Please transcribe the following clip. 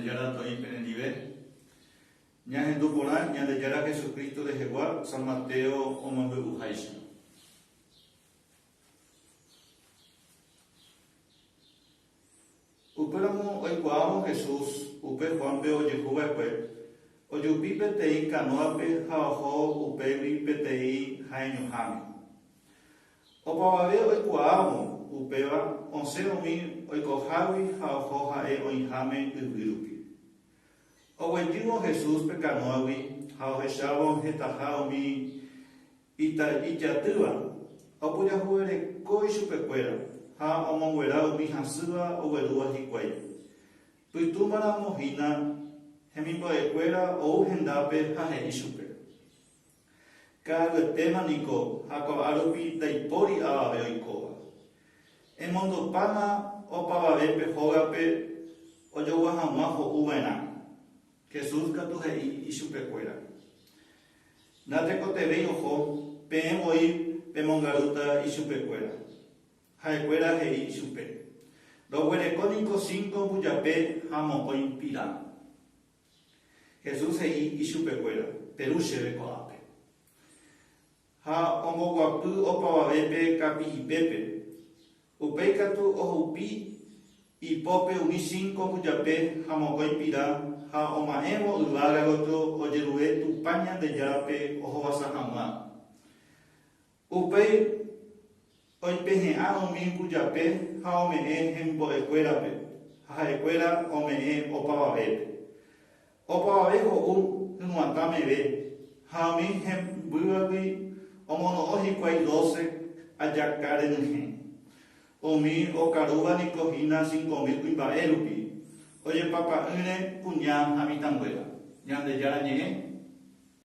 Ñandejára toĩ penendive. Ñahendu porã Ñandejára Jesucristo rehegua San Mateo omombe'uháicha. Upéramo oikuaávo Jesús upe Juánpe ojehu va'ekue, ojupi peteĩ kanóape ha oho upégui peteĩ ha'eñoháme. Opavave oikuaávo upéva osẽ umi oikohágui ha oho ha'e oĩháme yvy rupi. Oguejývo Jesús pe kanóagui ha ohechávo hetaha umi Ijatýva, oporiahuvereko ichupekuéra ha omonguera umi hasýva oguerúva hikuái. Pytũma ramo hína hemimbo'ekuéra ou hendápe ha he'i chupe, Ka'aruetéma niko ha ko'a rupi ndaipóri avave oikóva. Emondopáma opavavépe hógape ojogua hag̃ua ho'u va'erã. Jesús katu he'i ichupekuéra, Natekotevẽi oho, peẽ voi pemongarúta ichupekuéra. Ha'ekuéra he'i ichupe, Roguereko niko cinco mbujape ha mokõi pira. Jesús he'i ichupekuéra, Peru chéve ko'ápe. Ha omboguapy opavavépe kapi'ipépe. Upéi katu ohupi ipópe umi cinco mbujape ha mokõi pira ha oma'ẽvo yvága gotyo ojerure Tupã Ñandejárape ohovasa hag̃ua. Upéi oipehe'ã umi mbujape ha ome'ẽ hemimbo'ekuérape, ha ha'ekuéra ome'ẽ opavavépe. Opavave ho'u hyg̃uatã meve, ha umi hembývagui omono'õ hikuái dóse ajaka renyhẽ. Umi okarúva niko hína 5000 kuimba'e rupi, ojepapa'ỹre kuña ha mitãnguéra. Ñandejára Ñe'ẽ.